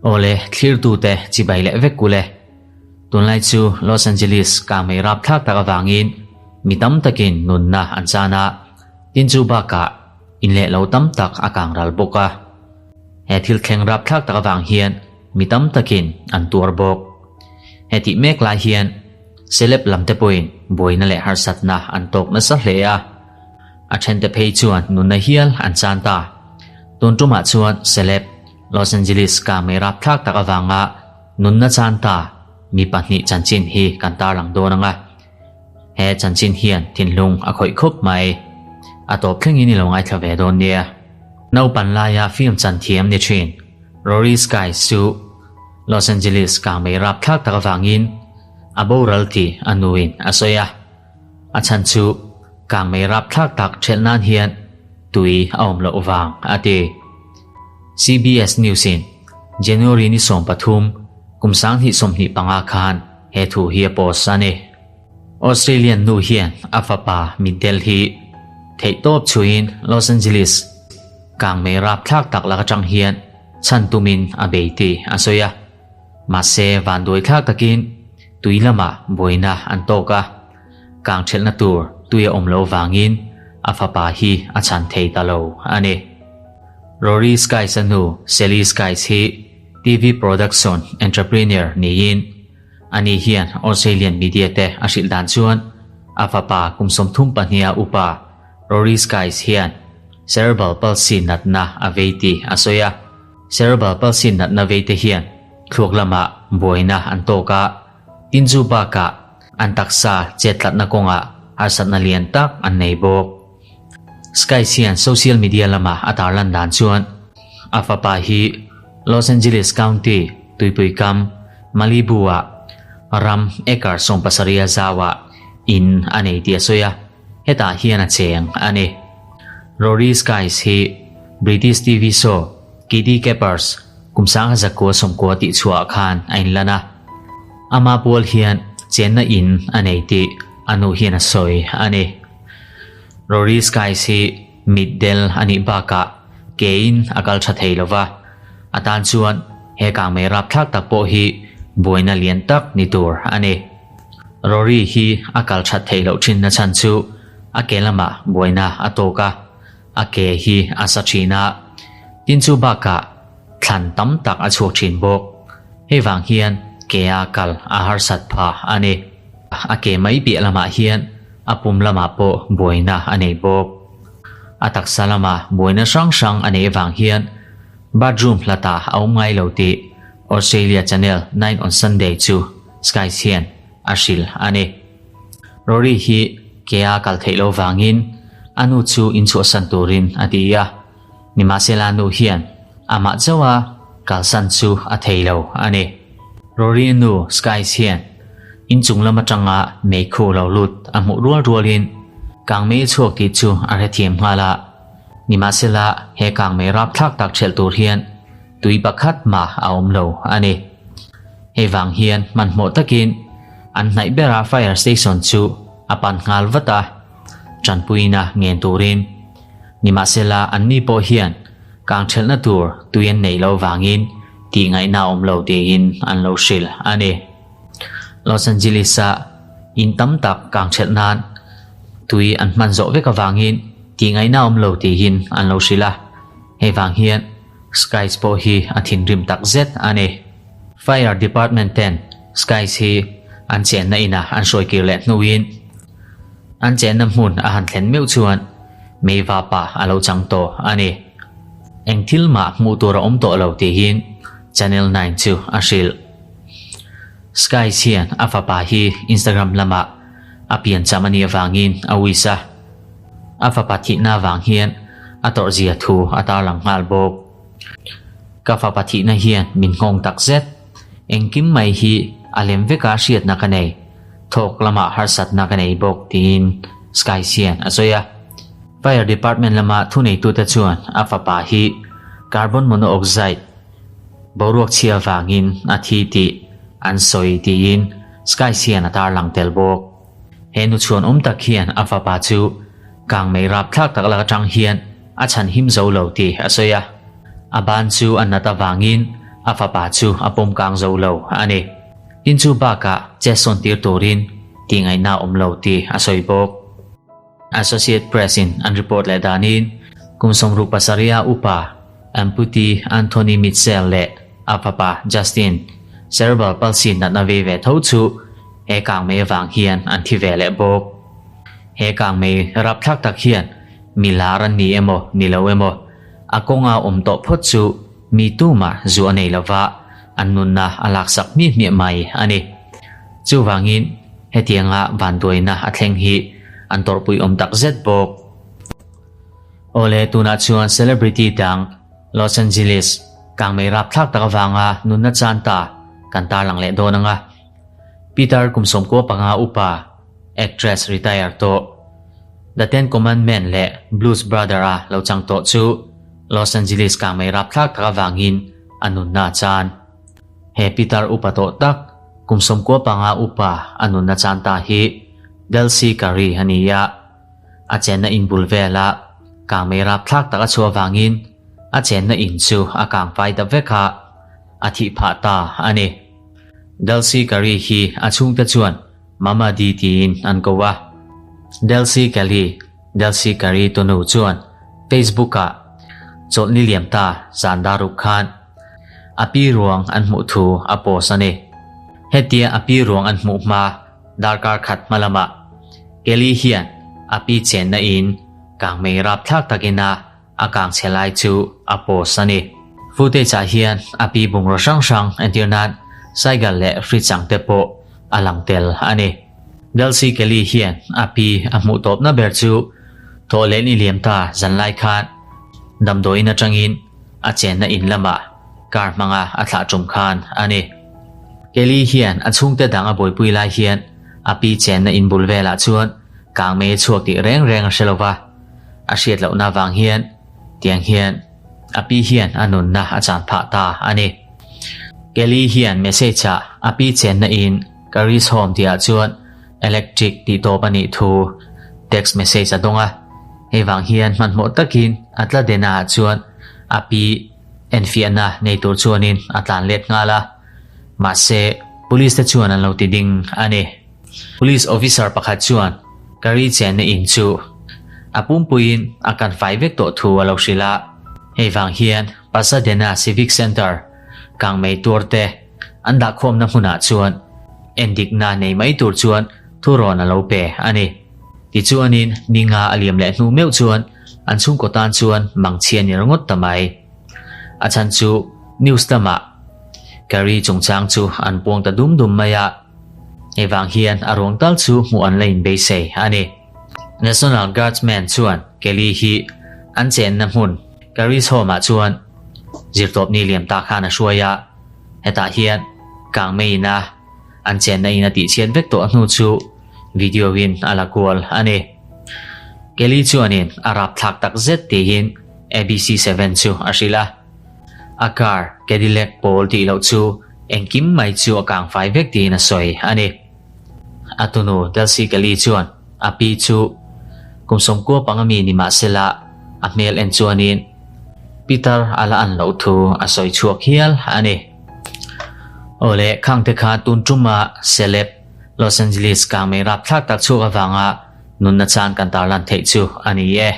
Awle, thlirtute chibai leh vek kule. Tunlai chu Los Angeles kangmei rapthlak tak avangin mi tam takin nunna an chan a, tin chu bakah in leh lo tam tak a kang ral bawk a. He thil thleng rapthlak tak avang hian mi tam takin an tuar bawk. He tih mek lai hian celeb lam te pawhin buaina leh harsatna an tawk nasa hle a. A thente phei chuan nunna hial an chan ta. Tun tumah chuan celeb Los Angeles kangmei rapthlak tak avanga nunna chan ta mi pahnih chanchin hi kan tarlang dawn ang a. He chanchin hian thinlung a khawih khawp mai. A tawp thlengin i lo ngaithla ve dawn nia. Naupan laia film chan thiam ni thin Rory Skies chu Los Angeles kangmei rapthlak tak avangin a boral tih a nuin a sawi a. A chhan chu kangmei rapthlak tak ṭhelh nan hian tui a awm loh vang, a ti. CBS News-in January ni 13, kum 2025 khan he thu hi a post a ni. Australian nu hian a fapa mitdel hi theihtawp chhuiin Los Angeles kangmei rapthlak tak lak aṭang hian chhan tumin a bei tih a sawi a. Mahse, vanduaithlak takin tui lamah buaina an tawk a, kang ṭhelhna tur tui a awm loh vangin a fapa hi a chhan thei ta lo a ni. Rory Skies-a nu Sally Skies hi TV production entrepreneur niin ani hian Australian media te a hrilh dan chuan a fapa kum 32 a upa Rory Skies hian cerebral palsy natna a vei tih a sawi a. Cerebral palsy natna vei te hian thluak lamah buaina an tawk a, tin chu bakah an taksa chet tlatna kawngah harsatna lian tak an nei bawk. Skies hian social media lama a tarlan dan chuan a fapa hi Los Angeles County tuipui kam Malibu-ah ram acre 70 a zauah in a nei tih a sawi a. Hetah hian a cheng a ni. Rory Skies hi British TV show Kiddie Capers kum 1990 tih chhuahah khan a inlan a. Ama pual hian chenna in a nei tih a nu hian a sawi a ni. Rory Skies hi mitdel a nih bakah kein a kal tha thei lo va, a tan chuan he kangmei rapthlak tak pawh hi buaina lian tak ni tur a ni. Rory hi a kal that theih loh thin na chhan chu a ke lamah buaina a tawk a, a ke hi a sa thin a, tin chu bakah thlan tam tak a chhuak thin bawk. Hei vang hian ke a kal a harsat phah a ni. A ke mai piah lamah hian a pum lamah pawh buaina a nei bawk. A taksa lamah buaina hrang hrang a neih vang hian bathroom hlatah a awm ngai lo tih Australia Channel Nine on Sunday chu Skies hian a hrilh a ni. Rory hi ke a kal theih loh vangin a nu chu inchhuahsan turin a ti a, nimahsela nu hian amah chauha kalsan chu a thei lo a ni. Rory nu Skies hian inchung lam atanga meikhu lo lut a hmuh rual rualin kangmei a chhuak tih chu a hrethiam nghal a, nimahsela he kangmei rapthlak tak ṭhelh tur hian Tui pakhat mah a awm lo a ni. Hei vang hian hmanhmawh takin an hnaih bera fire station chu a pan nghal vat a, tanpuina ngen turin. Nimahsela anni pawh hian kang thelhna tur tui an neih loh vangin tih ngaihna a awm lo tiin an lo hrilh a ni. Los Angeles-a in tam tak kang thelh nan tui an hman zawh vek avangin tih ngaihna a awm lo tiin an lo hrilh a, hei vang hian Skies pawh hi a thinrim tak zet a ni. Fire Department ten Skies hi an chenna inah an hruai kir leh hnuin an chenna hmun a han thlen meuh chuan meiva pa a lo chang tawh a ni. Eng thil mah hmuh tur a awm tawh lo tihin Channel Nine chu a hrilh. Skies hian a fapa hi Instagram lamah a piancham a nih avangin a wish a. A fapa thihna avang hian a tawrhzia thu a tarlang nghal bawk. Ka fapa thihna hian min nghawng tak zet. Engkim mai hi a lem veka hriatna ka nei. Thawk lamah harsatna ka nei bawk tiin Skies hian a sawi a. Fire Department lama thuneitute chuan a fapa hi carbon monoxide boruak chhia vangin a thi tih an sawi tiin Skies hian a tarlang tel bawk. He nu chhuan awm tak hian a fapa chu kangmei rapthlak tak lak atang hian a chhan him zo lo tih a sawi a. A ban chu a nat avangin a fapa chu a pawm kang zo lo a ni. Tin chu bakah che sawn tir turin tihngaihna a awm lo tih a sawi bawk. Associate Press in an report leh danin kum 67 a upa Amputi Anthony Mitchell leh a fapa Justin cerebral palsy natna vei ve tho chu he kangmei avang hian an thi ve leh bawk. He kangmei rapthlak tak hian mi lar an ni emaw ni lo emaw a kawnga awm tawh phawt chu mi tumah zu a nei lova an nunna a laksak hmiah hmiah mai a ni. Chuvangin hetianga vanduaina a thleng hi an tawrhpui awm tak zet bawk. Awle tunah chuan celebrity dang Los Angeles kangmei rapthlak tak avanga nunna chan ta kan tarlang leh dawn anga Peter kum 15 upa actress retire tawh The Ten Commandment leh Blues Brother a lo chang tawh chu Los Angeles kangmei rapthlak tak avangin a nunna a chan. He pitar upa tawh tak, kum 95 upa a nunna chan ta hi Delcy Curry a ni a. A chenna in bul vela kangmei rapthlak tak a chhuah avangin a chenna in chu a kangfai ta vek a, a thih phah ta a ni. Delcy Curry hi a chhungte chuan Mama Dee tiin an ko a. Delcy Kelly, Delcy Curry tunu chuan Facebook-ah chawlhni liam ta zan dar ruk khan a pi ruang an hmuh thu a post a ni. Hetia a pi ruang an hmuh hma darkar khat hma lamah Kelly hian a pi chenna in kangmei rapthlak takin a a kang chhe lai chu a post a ni. Footage ah hian a pi bungraw hrang hrang entir nan cycle leh fridge ang te pawh a lang tel a ni. Delcy Kelly hian a pi a hmuh tawpna ber chu thawh leh ni liam ta zan lai khan damdawiin atangin a chenna in lamah car hmanga a thlah tum khan a ni. Kelly hian a chhungte dang a buaipui lai hian a pi chenna in bul velah chuan kangmei a chhuak tih reng reng a hre lo va. A hriat lohna avang hian tiang hian a pi hian a nunna a chan phah ta a ni. Kelly hian message ah a pi chenna in Curry's Home tihah chuan electric tih tawp a nih thu text message a dawng a. Hei vang hian hmanhmawh takin a tla dena ah chuan a pi enfiahna nei tur chuanin a tlan let nghal a. Mahse, police te chuan an lo ti ding a ni. Police officer pakhat chuan Curry chenna in chu a pumpuiin a kan fai vek tawh thu a lo hrilh a. Hei vang hian Pasadena Civic Center kangmei tuar te an dahkhawmna hmunah chuan endikna nei mai tur chuan thurawn a lo pe a ni. Tichuanin ninga a liam leh hnu meuh chuan an chhungkaw tan chuan mangchhia ni ringawt ta mai. A chhan chu news lamah Curry chungchang chu an puang ta dum dum mai a. Hei vang hian a ruang tal chu hmuh an la inbeisei a ni. National Guardsman chuan Kelly hi an chenna hmun Curry's Home-ah chuan zirtawpni liam ta khan a hruai a, hetah hian kangmeiin-a an chenna in a tihchhiat vek tawh hnu chu video-in a la kual a ni. Kelly chuanin a rapthlak takzet tiin ABC 7 chu a hrilh a. A car Cadillac pawl tih loh chu engkim mai chu a kang fai vek tiin a sawi a ni. A tunu Delcy Kelly chuan a pi chu kum 95 mi ni mah sela a hmel en chuanin Peter a la an loh thu a sawi chhuak hial a ni. Awle khangte kha tun tuma celeb Los Angeles kangmei rapthlak tak chhuak avanga nunna chan kan tarlan theih chu a ni e.